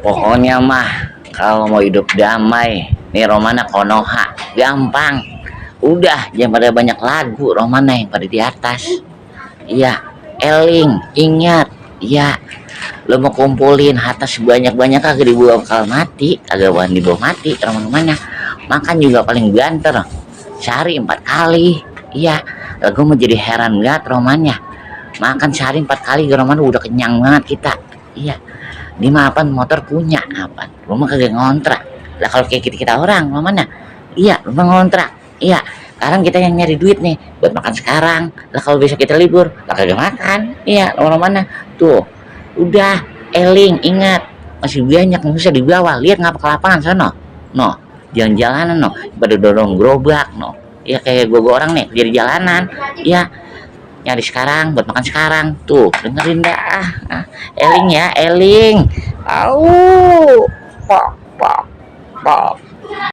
Pokoknya mah kalau mau hidup damai nih Romana Konoha gampang. Udah jangan pada banyak lagu Romana yang pada di atas. Iya, eling, ingat. Iya, lo mau kumpulin harta sebanyak-banyak kagak dibawa bakal mati, kagak bahan dibawa mati Romana. Makan juga paling banter. Sehari 4 kali. Iya, gue mau jadi heran banget Romanya. Makan sehari 4 kali Romana udah kenyang banget kita. Iya, di mapan motor punya apa rumah kagak ngontrak lah. Kalau kayak kita orang mana iya rumah ngontrak. Iya, sekarang kita yang nyari duit nih buat makan sekarang lah. Kalau besok kita libur lah kagak makan. Iya, mana tuh udah eling ingat masih banyak yang bisa dibawa. Lihat ngapa ke lapangan sana no, jalan-jalanan no pada dorong gerobak no. Ya kayak gue orang nih kerja di jalanan. Ya nyari sekarang buat makan sekarang tuh dengerin dah. Eling ya eling. Au pok pok pok.